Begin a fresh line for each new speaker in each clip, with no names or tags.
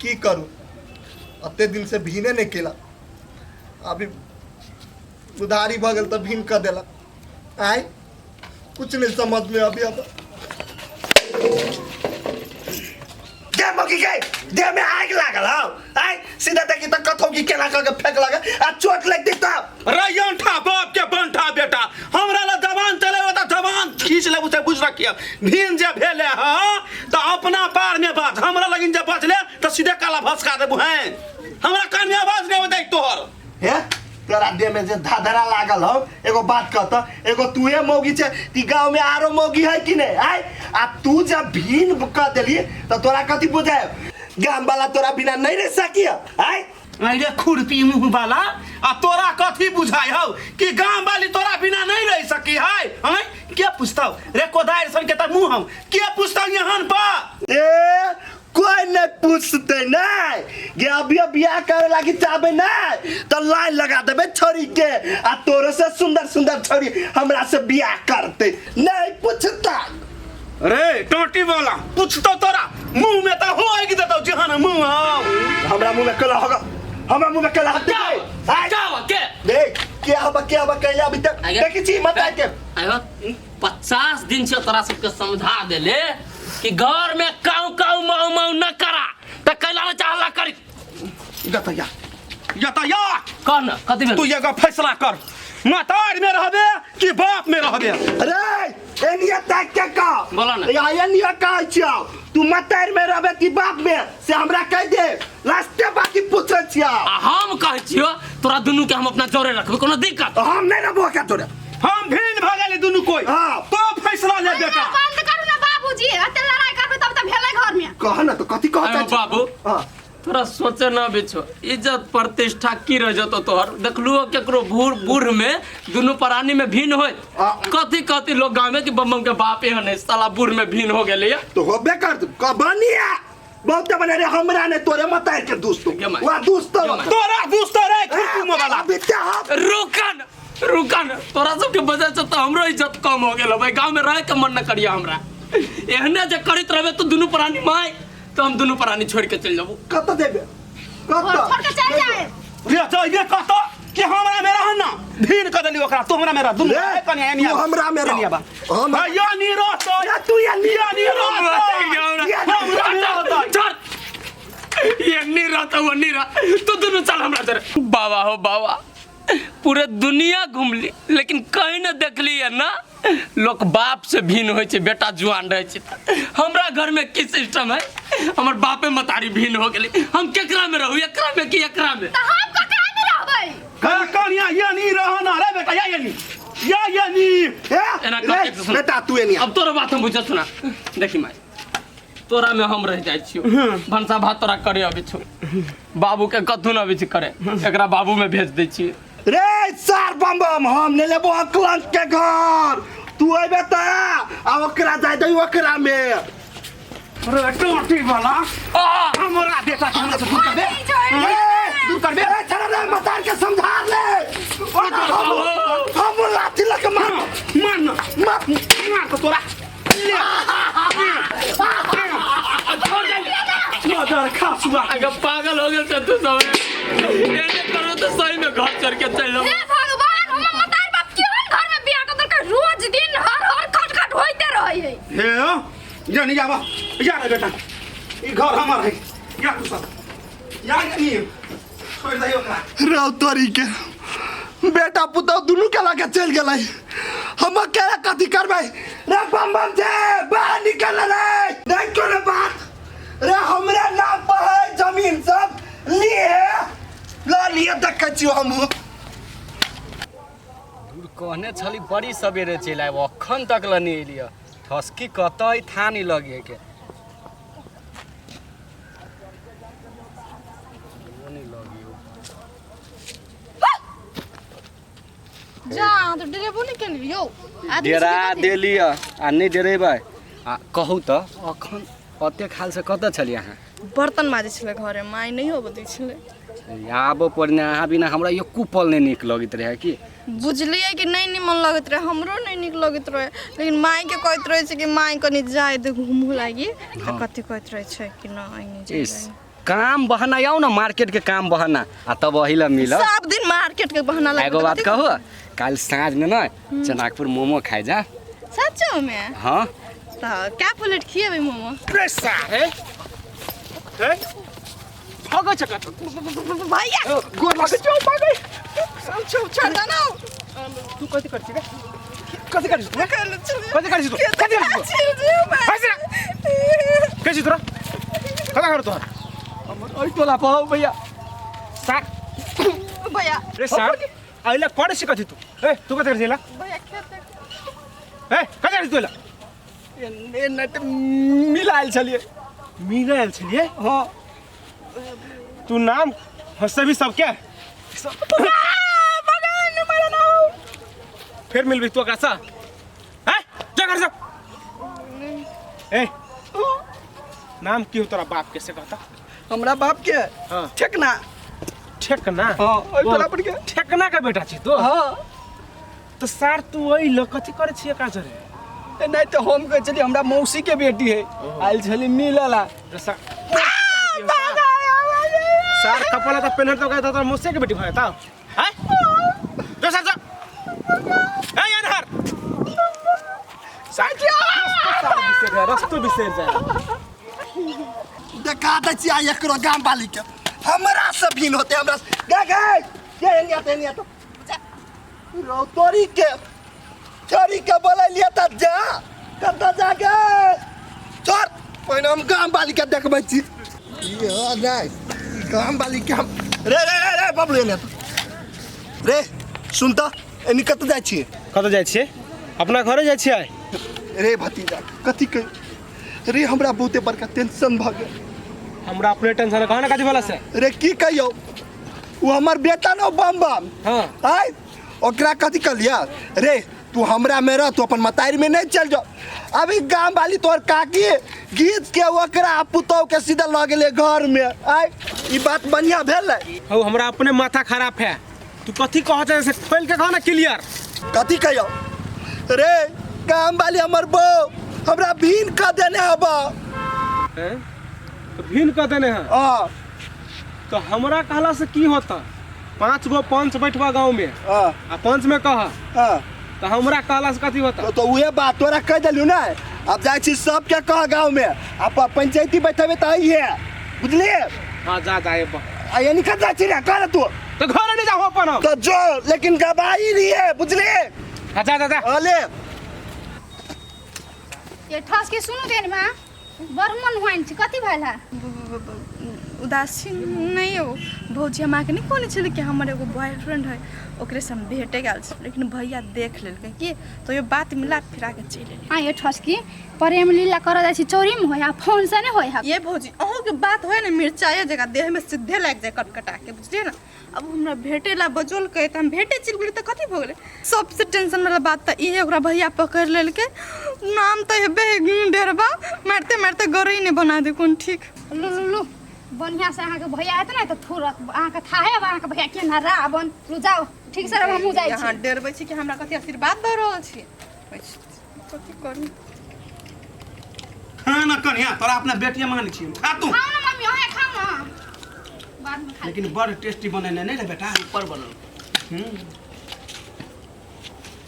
की करू एते दिन से भीने नहि केलक अभी उधारी भऽ गेल तऽ भीन कऽ देलक आय कुछ नहीं समझ में अभी अब
दे मौकी के देह में आग लागल हौ आय सीधा देखी त कथौ की केना कऽ के फेंक लगे आ चोट लागि जेतौ
रे अंठा बाप के बंठा बेटा हमरा ला जवान चले त जवान खींच लेबू से बुझ रखिए भीन जे भेले ह त अपना पार में बाज हमरा लगिन जे बचले त सीधे काला भसका देबू हैं हमरा कान में आवाज नहीं होते तोहर
हे तोरा देह में जे धाधरा लागल हौ एगो बात कह त एगो तूहे मौगी छै ती गाँव में आरो मौगी है कि नहीं आय आ तू जब भीन कह देली त तोरा कथी बुझाय गाम वाला तोरा बिना नहीं रह सकिय आय
अरे खुरपी मुंह वाला आ तोरा कथी बुझाय हौ कि गाम वाली तोरा बिना नहीं रह सकी है हैं के पूछतौ रे कोदारि सन के त मुंह हौ के पूछतौ यहान पर
ए कोई नहीं पूछते नहीं गे अभी बियाह करे लागी चाहबे नहीं तो लाइन लगा देबे छोरी के आ तोरे से सुंदर सुंदर छोरी हमरा से बियाह करते नहीं पूछता
रे टोटी वाला पूछतौ तोरा मुंह में त हो आगि देतौ जेहन मुंह हौ
हमरा मुंह में कला होगा हमरा मुंह में कला होगा आय
क्या के
देख क्या हबा क्या हबा कहिया अभी तक
आगे।
देखी छी मत आके
आयो 50 दिन से तोरा सबके समझा देले कि घर में काऊ काऊ माऊ माऊ न करा त कैला न चाहला करी
जतैया जतैया
कह न कथी भेल
तू एगो फैसला कर मतार में रहबे कि बाप में रहबे
अरे एनिया ताक के का
बोला ना।
या एनिया कहै छियौ तू मतार में रहबे कि बाप में से हमरा कह दे लास्टे बाकी पूछै छियौ
आ हम कहै छियो तोरा दुनू के हम अपना जोरे रखबे कोनो दिक्कत
हम नहीं रहबो का तोरे
हम भिन्न भऽ गेली दुनू कोई
हाँ।
तो फैसला ले बेटा
बंद करू ना बाबूजी एते लड़ाई करबै तब तऽ भेलै घर में
कह ना तो कथी कहता
आयो बाबू
हाँ
तोरा सोचे ना बिछो इज्जत प्रतिष्ठा की रह जतो तोहर देखलू केकरो बूढ़ बूढ़ में दुनू प्राणी में भिन्न होय
आ।
कथी कथी लोग गाँव में कि बम बम के बाप एहन है साला बूढ़ में भिन्न हो गेलै या
तो होबे कर बनिया बहुत बने रे हमरा ने तोरे मत आइ के दोस्त
गे माय।
वा दोस्त
गे my.
तोरा दोस्त रे खुरपी वाला
अभी क्या हम
रुकन रुकन तोरा सबके वजह से तो हमरो इज्जत कम हो गेल भाई गाँव में रह के मन न करिया हमरा एहने जे करैत रहबे तो दुनू प्राणी माय तो हम दुनू प्राणी छोड़ के चल जाबू
कत देबे
घर
कत
छोड़ के चल जाए
रे चल कत कि हमरा में रह ना भीन कर देली ओकरा तू हमरा में रह दुनू
रे,
कनिया एनिया
तू हमरा में रह।
एनिया बा
हम-
या नी रह तो
या तू या नी
या नी रह हमरा में रह
चल ये नहीं रहता वो नहीं रहा तो दोनों चल हमरा जरे बाबा हो बाबा पूरे दुनिया घूमली लेकिन कहीं न देखली है ना लोग बाप से भिन्न होइ छै बेटा जुआन रहै छै हमरा घर में की सिस्टम है हमर बापे मतारी भिन्न हो गेलै हम केकरा में रहू एकरा में कि एकरा में
तऽ हम ककरा में रहबै
कनिया या नी रह ना रे बेटा या या नी या या नी
ए,
एना
रे,
करके सुन।
बेटा तू एनिया
अब तोरा बात हम बुझ सुना देखी माय तोरा में हम रह जाइ छियो भनसा भात तोरा करे अबै छौ बाबू के कथू न अबै छै करे एकरा बाबू में भेज दै छियै
रे सार बम बम हम ने लेबो अकलंक के घर तू अबे त आ ओकरा जाय दे ओकरा में
रे टोटी वाला
आ
हमरा बेटा के हमरा से दूर कर दे
ए,
दूर कर बे
ए, छोड़ रे मतार के समझा ले ओना हम हम लाठी लके मार
मार ना
मार
मार तो तोरा मदर खासुआ
अगर पागल हो गेल छै तू सब एने करो तो सही में घर छोड़ के चल जाओ
हे भगवान हमर मतार बाप केहन घर में बियाह कर देलकै रोज दिन हर हर खट खट होइते रहै है
हे या नहीं आवा या रे बेटा ई घर हमर है या तू सब या नहीं छोड़ दे ओकरा
रौ तोरी के बेटा पुतौ दुनू के लगे चलि गेलै हम अकेला कथी करबै रे बम बम जे बाहर निकल रे नहीं कोनो बात रे हमरे नाम पर है जमीन सब लिए ल लिए देखै छियौ हमहूँ
दूर कहने छली बड़ी सवेरे चलि आयब अखन तक ल नहि एलियै ठसकी कतऽ अइ था नहि लगे के नहि लगियो
जा अहाँ तऽ डरेबो नहि केलियै यौ आदमी
डेरा
सबके कथी?
देलियै आ नहि डेरेबै आ कहू तऽ अखन ओतेक हालसँ कतऽ छलियै अहाँ
बर्तन माजै छलै घरे माय नहि अबै दै छलै
आबऽ पड़ने अहाँ बिना हमरा एको पल नहि नीक लगैत रहै की
बुझलियै कि नहि निमन लगैत रहै हमरो नहि नीक लगैत रहै लेकिन मायके कहैत रहै छै कि माय कनि जाय दे घूमू लागी तऽ कथी कहैत रहै छै कि नहि नहि
इस
जाय।
काम बहाना आउ ना मार्केट के काम बहाना आ तब वही ला मिलब।
सब दिन मार्केट के बहाना
एगो
लगबे
बात कहू, काल साँझ में ना चनाकपुर मोमो खाए जा।
सचो में?
हाँ।
तो क्या प्लेट खिएबै मोमो?
रे सारे हे भागै छ कतौ?
भैया
गोर लागै छौ, भागै।
छौ छोड़ दे ना।
तू कथी करै छी रे? कथी करै छी तू? कथी करै छी तू? कथी करै छी तू? हँस रे। के छी तोरा? कता घर तोहर?
ओहि टोला पर हौ भैया।
सार
भैया
रे सार, अइला करै छी कथी तू? ए तू कथी करै छी अइला?
भैया खेत।
ए कथी करै छी तू अइला?
ए नहि तऽ मिलायल छलियै।
मिलायल छलियै?
हाँ।
तू नाम हंसबी सबके? फिर मिलबी तू ओकरा से? हैं? जा घर से। ए नाम की हो तोरा बाप के से कहता?
हमरा बाप के?
हाँ।
ठेकना।
ठेकना?
हाँ, ओहि टोला पर के।
ठेकना के बेटा छी तू?
हाँ।
तो सार तू ओहि ल कथी करै छी एकरा जरे?
ए नहीं तो हम कहै छलियै हमरा मौसी के बेटी है, आयल छली मिलला।
सार कपड़ा त पेन्हत तो कहता तोरा मौसी के बेटी भए ता। हैं? जो सार जो। ए अनहर। सार सार बिसर जाय, रस्तो बिसर जाय।
देखा दै छियै आइ एकरो गाम वाली के, हमरा से भिन्न होते हमरा से। गे गे गे एनी आते एनी आते। रौ तोरी के छोरी के बोलैलियै त जा कतऽ जा गे छोड़। पहिने हम गाम वाली के देखबै छी। यो नहि गाम वाली के हम रे रे रे रे बबलू एने आते। रे सुन त एनी कतऽ जाइ छियै?
कतऽ जाइ छियै? अपना घरे जाइ छियै।
रे भतीजा कथी कही रे, हमरा बहुते बड़का टेंशन भऽ गेल।
हमरा अपने टेंशन है, कहा ना कथी वाला से?
रे की कहियौ, ओ हमर बेटा न बम बम।
हाँ।
आय ओकरा कथी कहलियै रे, तू हमरा में रह, तू अपन मतारी में नहीं चल जाओ। अभी गाम वाली तोहर काकी घीच के ओकरा पुतोह के सीधा लऽ गेलै घर में। आय ई बात बढ़िया भेल?
हौ हमरा अपने माथा खराब है, तू कथी कह छै से खोल के कह ना क्लियर।
कथी कहियौ रे, गाम वाली हमर बो हमरा भीन कऽ देने हबा।
हैं? तो भीन कऽ देने है?
हाँ।
तो हमरा कहला से की होता? 5 गो पंच बैठबा गाँव में।
हाँ।
आ पंच में कह।
हाँ।
तो हमरा कहला से कथी होता?
तो उहे बात तोरा कह देलू ना, अब जाइ छी सबके कह गाँव में, अब पंचायती बैठेबे तऽ अइहे, बुझलिए?
हाँ जा जा एबा।
आ यानी कत जाइ छी रे, कह रे तू।
तो घर नहीं जाओ अपन हम।
तो जो, लेकिन गवाही लिए, बुझलिए?
हाँ जा जा जा।
अले।
ये ठस के सुनू देन मां, बड़ मन होइन छी, कथी भेल है?
उदासीन नहीं हो भौजी, हम आके नहीं कहने छलै कि हमर एगो बॉयफ्रेंड है, ओकरे से हम भेटे गेल छी, लेकिन भैया देख लेलकै कि तो ये बात मिला फिरा के चलि एलियै।
आ ये ठसकी प्रेम लीला करऽ जाइ छी चोरी में होय आ फोन से नहीं होय है।
ये भौजी अहूँ के बात होय ने मिर्चाए जगह देह में सीधे लागि जाए कटकटा के, बुझलियै ना? अब हमरा भेटे ला बजोलकै तऽ हम भेटे चलि गेलियै तऽ कथी भऽ गेलै? सबसे टेंशन वाला बात तऽ इहे, ओकरा भैया पकड़ि लेलकै, नाम तऽ हेबे डेरबा, मारिते मारिते गरई नहि बना दे कोन ठीक।
लू लू लू बढ़िया से अहाँके भैया हेतै ने तऽ थोड़ा अहाँके थाहे अब अहाँके भैया केना रावण। लू जाओ ठीक से हमहूँ जाइ छी।
अहाँ डेरबै छी कि हमरा कथी आशीर्वाद दऽ रहल छी? कथी करू?
खाना कन्या तोरा अपना बेटिया मानै छी, खा तू।
खाउ ना मम्मी, अहें खाउ ना, बाद में खा।
लेकिन बड़ टेस्टी बनेने नहीं रे बेटा,
ऊपर बनल।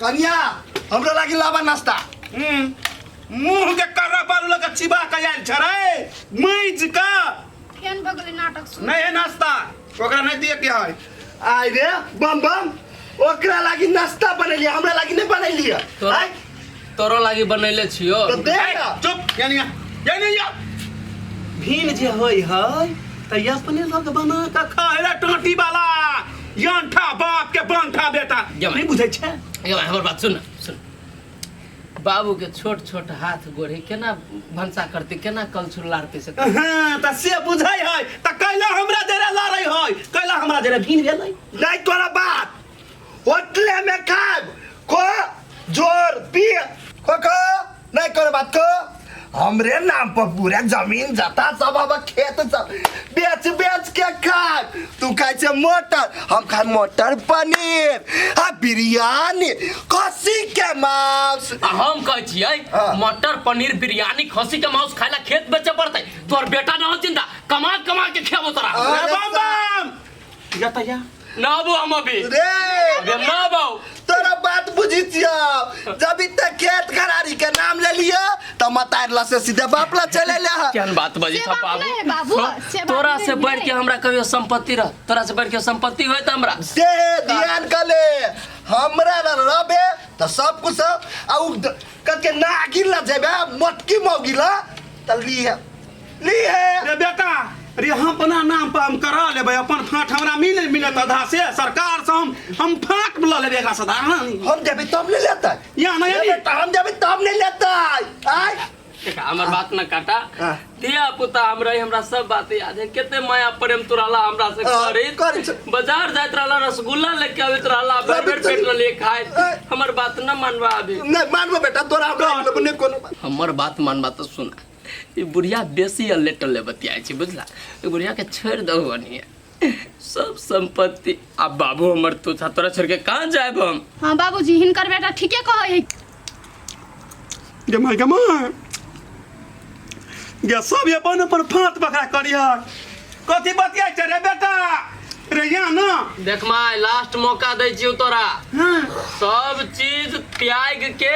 कन्या हमरा लागि लाबा नाश्ता।
मुंह के कर्रा बालू लगा चिबा के आयल छ रे मैज का।
केहन भऽ गेलै नाटक शुरू?
नहीं है नाश्ता, ओकरा नहीं दिए के है।
आय रे बम बम, ओकरा लागि नाश्ता बनेलियै, हमरा लागि नहीं बनेलियै। आय
तोरो लागि बनैले छियो।
तो दे ना।
चुप, यानी यानी या भीन जे होय है त अपने लोग बना के खाय रे टोटी वाला यंठा बाप के बंठा बेटा। नहीं बुझै छै।
ये हमर बात सुन सुन, बाबू के छोट छोट हाथ गोड़े केना भनसा करते, केना कलछुल लारते से।
हाँ, त से बुझै है त कैला हमरा जरे लड़ै है, कैला हमरा जरे भीन भेलै।
नहीं तोरा बात होटले में खाब खो जोर पी खो खो, नहीं करो बात को। हमरे नाम पर पूरा जमीन जाता सब, अब खेत सब बेच बेच के खा, तू खाइ छै मटर, हम खाइ मटर पनीर आ बिरयानी, खस्सी के मांस।
आ हम कहै छियै
हाँ।
मटर पनीर बिरयानी खस्सी के मांस खाय ला खेत बेचे पड़तै। तोहर बेटा न हो जिंदा, कमा कमा के खेबो तोरा।
अरे
बम बम या तैया
ना आबू हम अभी।
रे
अभी हम ना आबू।
तोरा बात बुझी छियो, जब तक खेत खरारी के नाम ले लियो तो मतार ला से सीधे बाप ला चले ले।
केहन बात बजै
से
छ
बात
बाबू?
नहीं है बाबू,
हाँ?
से बात
तोरा
नहीं
से
है।
बढ़ के हमरा कहियो संपत्ति रह, तोरा से बढ़ के संपत्ति होय त हमरा
से ध्यान कले हमरा ला रबे तो सब कुछ आ उ कत के नागिन ला जेबे मोटकी मौगी ला त ली है ली है।
रे बेटा रे, हम अपना नाम पर हम करा लेबै, अपन फाँट हमरा मिले मिलत आधा से सरकार से हम फाँट लऽ लेबै एकरा से आधा।
हम जेबे तब नहीं लेता
या नहीं
रे बेटा, हम जेबे तब नहीं लेता। आय
देखा, हमर बात न काटा।
हाँ।
धिया पुता हमरा हमरा सब बात याद है, केते माया प्रेम तू रहला हमरा से
हाँ,
करी।
करी छ।
बाजार जाइत रहला, रसगुल्ला लेके आबैत रहला, भर भर पेट रहलिए खाए।
हाँ।
हमर बात न मानबा अभी?
नहीं मानबो बेटा तोरा, हमरा नहीं कोनो बात।
हमर बात मानबा तो सुना, ई बुढ़िया बेसी अल्ले टल्ले बतियाइ छै बुझला, ई बुढ़िया के छोड़ि दहु अनिए सब संपत्ति। आ बाबू हमर तू था, तोरा छोड़ के कहाँ जायब हम?
हाँ बाबूजी, हिनकर बेटा ठीके कहै है।
गे माय गे माय गे, सब अपन अपन फाँट बखरा करिह। कथी बतियाइ छै रे बेटा रे? या ना
देख my, last मौका दै छियौ तोरा।
हाँ।
सब चीज त्याग के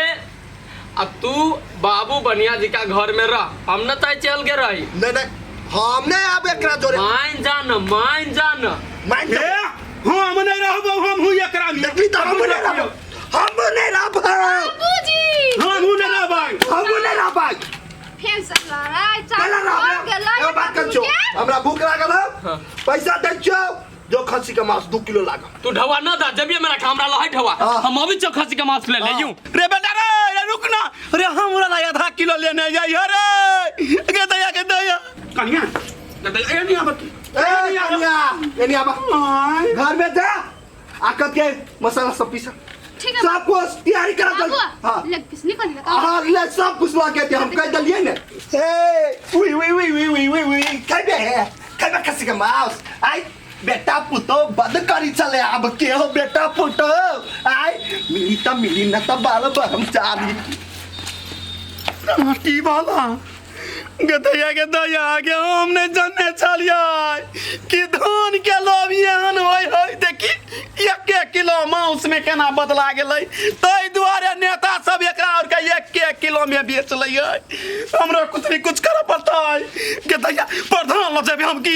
अब तू बाबू बनिया जी का घर में रह, हम न ताई चल के रही।
नहीं नहीं, हम नहीं आबे एकरा जोरे।
मान जान, मान जान।
मान
हे
जा।
हम नहीं रहबो, हम हूँ एकरा में।
देखली तो हम नहीं रहबो, हम नहीं रहबो।
बाबूजी
हम हूँ नहीं रहबै।
हम नहीं रहबै।
फेर से लड़ाई
केना
चालू हो
रहबै?
गेलै।
एगो बात कर छौ, हमरा भूख लागल है, पैसा दै छौ जो खस्सी के मांस 2 किलो लागल।
तू ढवा न दा, जबिए मेरा हमरा लहै ढवा।
हाँ।
हम अभी चो खसी के मांस ले ले यूं।
रे बेटा रे, रे रुक ना रे, हमरा ला आधा किलो लेने जाइए रे। गे दया गे दया कनिया गे दया, ए नहीं आवत।
ए कन्या, एनी आबा।
आय।
घर में जा आ कत के मसाला सब पीसा,
ठीक है।
सब कुछ तैयारी करा चल।
बाबू
हाँ
लेग पीस निकल निकल।
हाँ ले सब कुछ ला के दे, हम कह दलिए ने। ए उई उई उई उई उई उई उई खेबे है, खेबे खस्सी के मांस। आई बेटा पुतो बद करी चले, अब के हो बेटा पुतो? आई मिली त मिली न त बाल ब्रह्मचारी।
माटी वाला गे दया गे दया गे, हम नहीं जानने छलियै कि धान के लोभ एहन होय है। देखी 1 1 किलो मांस में केना बदला गेलै। ताहि दुआरे नेता सब एकरा और के 1 1 किलो में बेच लै है। हमरा कुछ नहीं कुछ करऽ पड़तै। गे दया, प्रधान लग जेबै हम की?